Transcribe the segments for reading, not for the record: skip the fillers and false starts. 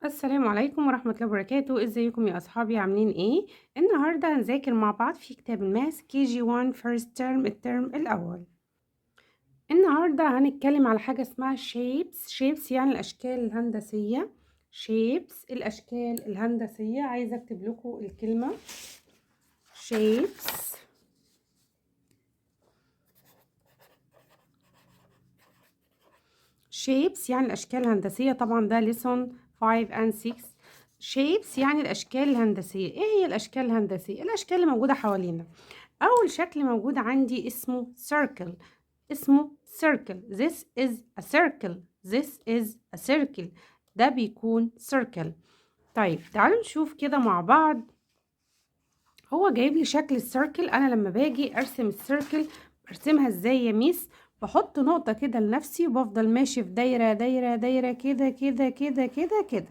السلام عليكم ورحمة الله وبركاته. ازيكم يا اصحابي؟ عاملين ايه؟ النهاردة هنذاكر مع بعض في كتاب ال math KG 1 first term، الترم الاول. النهاردة هنتكلم على حاجة اسمها shapes. shapes يعني الاشكال الهندسية. shapes الاشكال الهندسية. عايزة اكتب لكم الكلمة shapes. shapes يعني الاشكال الهندسية. طبعا ده lesson 5 and 6. shapes يعني الأشكال الهندسية. إيه هي الأشكال الهندسية؟ الأشكال اللي موجودة حوالينا. أول شكل موجود عندي اسمه circle. اسمه circle. This is a circle. This is a circle. ده بيكون circle. طيب تعالوا نشوف كده مع بعض. هو جايب لي شكل ال circle. أنا لما باجي أرسم ال circle برسمها إزاي يا ميس؟ بحط نقطة كده لنفسي وبفضل ماشي في دايرة دايرة دايرة كده كده كده كده كده.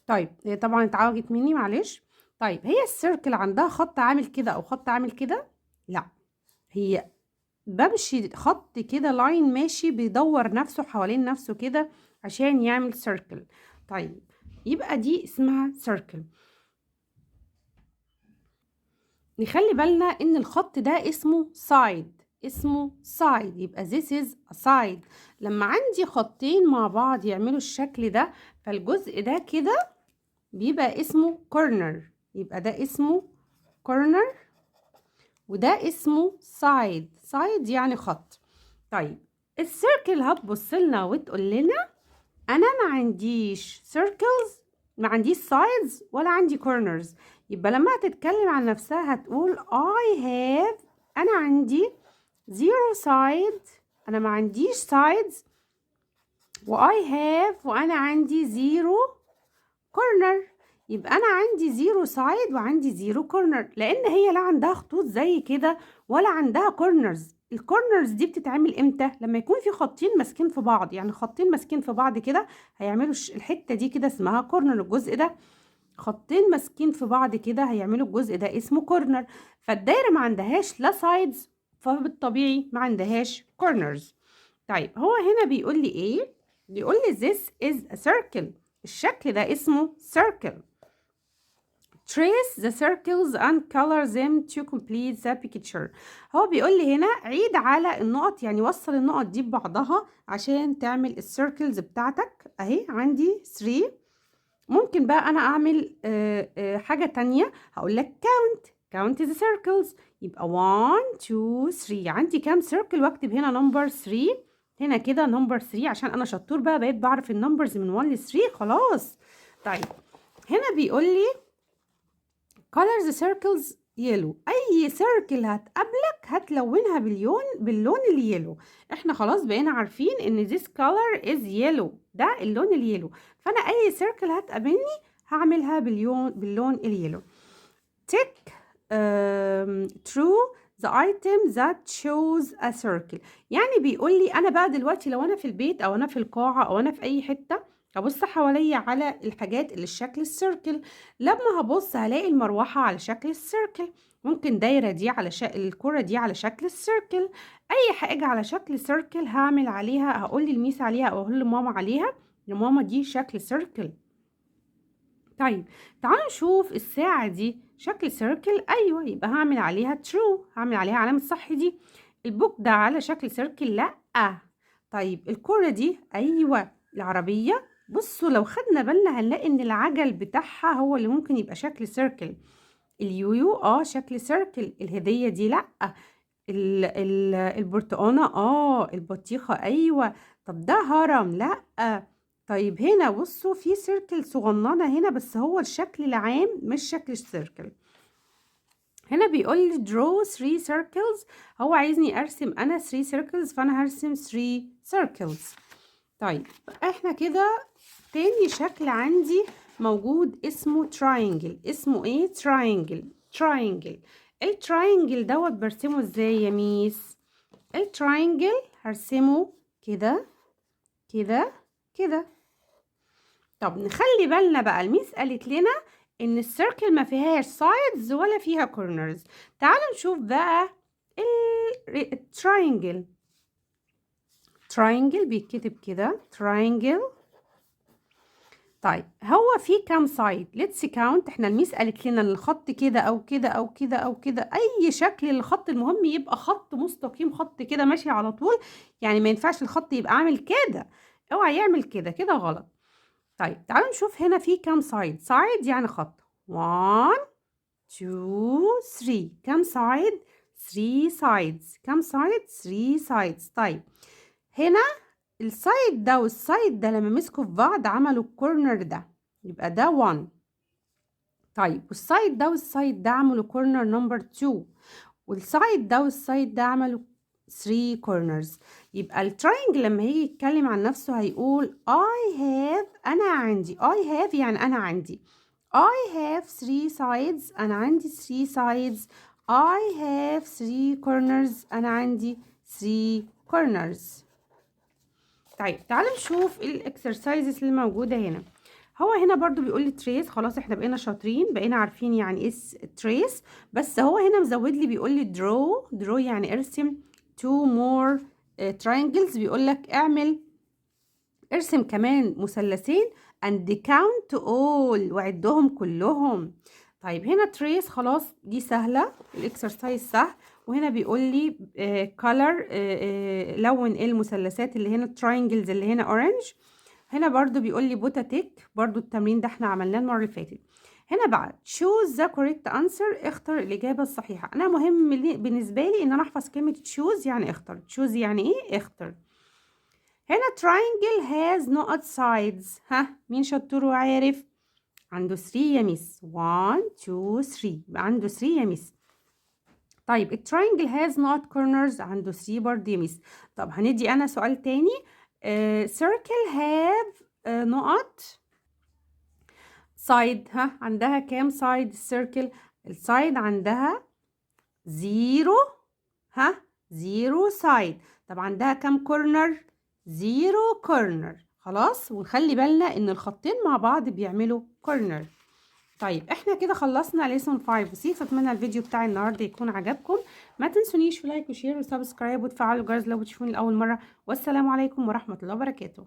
طيب هي طبعا اتعوجت مني معلش. طيب هي ال circle عندها خط عامل كده او خط عامل كده؟ لا، هي بمشي خط كده، line ماشي بيدور نفسه حوالين نفسه كده عشان يعمل circle. طيب يبقى دي اسمها circle. نخلي بالنا ان الخط ده اسمه side. اسمه side، يبقى this is a side. لما عندي خطين مع بعض يعملوا الشكل ده، فالجزء ده كده بيبقى اسمه corner، يبقى ده اسمه corner وده اسمه side. side يعني خط. طيب ال circle هتبص لنا وتقول لنا انا ما عنديش circles، ما عنديش sides ولا عندي corners. يبقى لما هتتكلم عن نفسها هتقول I have، انا عندي zero side، انا ما عنديش sides، و I have وانا عندي zero corner. يبقى انا عندي zero side وعندي zero corner، لان هي لا عندها خطوط زي كده ولا عندها corners. ال corners دي بتتعمل امتى؟ لما يكون في خطين ماسكين في بعض، يعني خطين ماسكين في بعض كده هيعملوا الحته دي كده اسمها corner. الجزء ده خطين ماسكين في بعض كده هيعملوا الجزء ده اسمه corner. فالدايره ما عندهاش لا sides، فبالطبيعي ما عندهاش corners. طيب هو هنا بيقول لي ايه؟ بيقول لي this is a circle. الشكل ده اسمه circle. Trace the circles and color them to complete the picture. هو بيقول لي هنا عيد على النقط، يعني وصل النقط دي ببعضها عشان تعمل ال circles بتاعتك. اهي عندي 3. ممكن بقى انا اعمل حاجة تانية، هقول لك count the circles. يبقى 1 2 3. عندي كام circle؟ واكتب هنا number 3، هنا كده number 3، عشان انا شطور بقى، بقيت بعرف ال numbers من 1 ل 3 خلاص. طيب هنا بيقول لي color the circles yellow. اي circle هتقابلك هتلونها باللون ال yellow. احنا خلاص بقينا عارفين ان this color is yellow، ده اللون ال yellow، فانا اي circle هتقابلني هعملها باللون ال yellow. tick true the item that shows a circle. يعني بيقول لي انا بقى دلوقتي لو انا في البيت او انا في القاعة او انا في اي حتة، هبص حواليا على الحاجات اللي الشكل ال circle. لما هبص هلاقي المروحة على شكل ال circle، ممكن دايرة دي على شكل الكرة دي على شكل ال circle، اي حاجة على شكل circle هعمل عليها، هقول للميس عليها او اقول لماما عليها يا ماما دي شكل circle. طيب تعالوا نشوف الساعة دي شكل circle، ايوه يبقى هعمل عليها true، هعمل عليها علامة صح. دي ال book ده على شكل circle؟ لا. طيب الكرة دي؟ ايوه. العربية، بصوا لو خدنا بالنا هنلاقي ان العجل بتاعها هو اللي ممكن يبقى شكل circle. اليويو شكل circle. الهدية دي لا. ال البرتقانة البطيخة ايوه. طب ده هرم؟ لا. طيب هنا بصوا في circle صغننة هنا، بس هو الشكل العام مش شكل ال circle. هنا بيقول لي draw 3 circles، هو عايزني ارسم انا 3 circles، فانا هرسم 3 circles. طيب احنا كده تاني شكل عندي موجود اسمه triangle. اسمه ايه؟ triangle. triangle. ال triangle دوت برسمه ازاي يا ميس؟ ال triangle هرسمه كده كده كده. طب نخلي بالنا بقى، الميس قالت لنا ان ال circle ما فيهاش sides ولا فيها corners. تعالوا نشوف بقى ال triangle. triangle بيتكتب كده triangle. طيب، هو في كام side؟ let's count. احنا ال miss قالت لنا ان الخط كده او كده او كده او كده، اي شكل للخط، المهم يبقى خط مستقيم، خط كده ماشي على طول. يعني ما ينفعش الخط يبقى عامل كده، اوعى يعمل كده، كده غلط. طيب، تعالوا نشوف هنا في كام side. side يعني خط. 1، 2، 3. كام side؟ 3 sides. كام side؟ 3 sides. طيب، هنا ال side ده وال side ده لما مسكوا في بعض عملوا ال corner ده، يبقى ده 1. طيب، وال side ده وال side ده عملوا corner number 2، وال side ده وال side ده عملوا 3 corners. يبقى ال triangle لما هيجي يتكلم عن نفسه هيقول I have، أنا عندي. I have يعني أنا عندي. I have 3 sides، أنا عندي 3 sides. I have 3 corners، أنا عندي 3 corners. طيب، تعالوا نشوف ال exercises اللي موجودة هنا. هو هنا برضو بيقول لي trace. خلاص، احنا بقينا شاطرين، بقينا عارفين يعني ايه trace. بس هو هنا مزود لي، بيقول لي draw. draw يعني ارسم. two more triangles، بيقول لك اعمل، ارسم كمان مثلثين، and count all، وعدهم كلهم. طيب، هنا trace خلاص، دي سهلة، ال exercise سهل. وهنا بيقول لي color، لون ايه المثلثات اللي هنا، triangles اللي هنا orange. هنا برضو بيقول لي put a tick، برضو التمرين ده احنا عملناه المرة اللي فاتت. هنا بقى choose the correct answer، اختر الإجابة الصحيحة. أنا مهم بالنسبة لي إن أنا أحفظ كلمة choose يعني اختر. choose يعني إيه؟ اختر. هنا triangle has نقط sides. ها، مين شطور وعارف؟ عنده 3 يا miss. 1، 2، 3، يبقى عنده 3 يا miss. طيب، ال triangle has نقط corners. عنده 3 برضه يا miss. طب هندي أنا سؤال تاني. Circle have نقط side. ها، عندها كام side ال circle؟ ال side عندها zero. ها، zero side. طب عندها كام corner؟ zero corner. خلاص، ونخلي بالنا ان الخطين مع بعض بيعملوا corner. طيب، احنا كده خلصنا lesson 5 و 6. اتمنى الفيديو بتاع النهارده يكون عجبكم. ما تنسونيش في like و share و subscribe وتفعلوا الجرس لو بتشوفوني لاول مره. والسلام عليكم ورحمه الله وبركاته.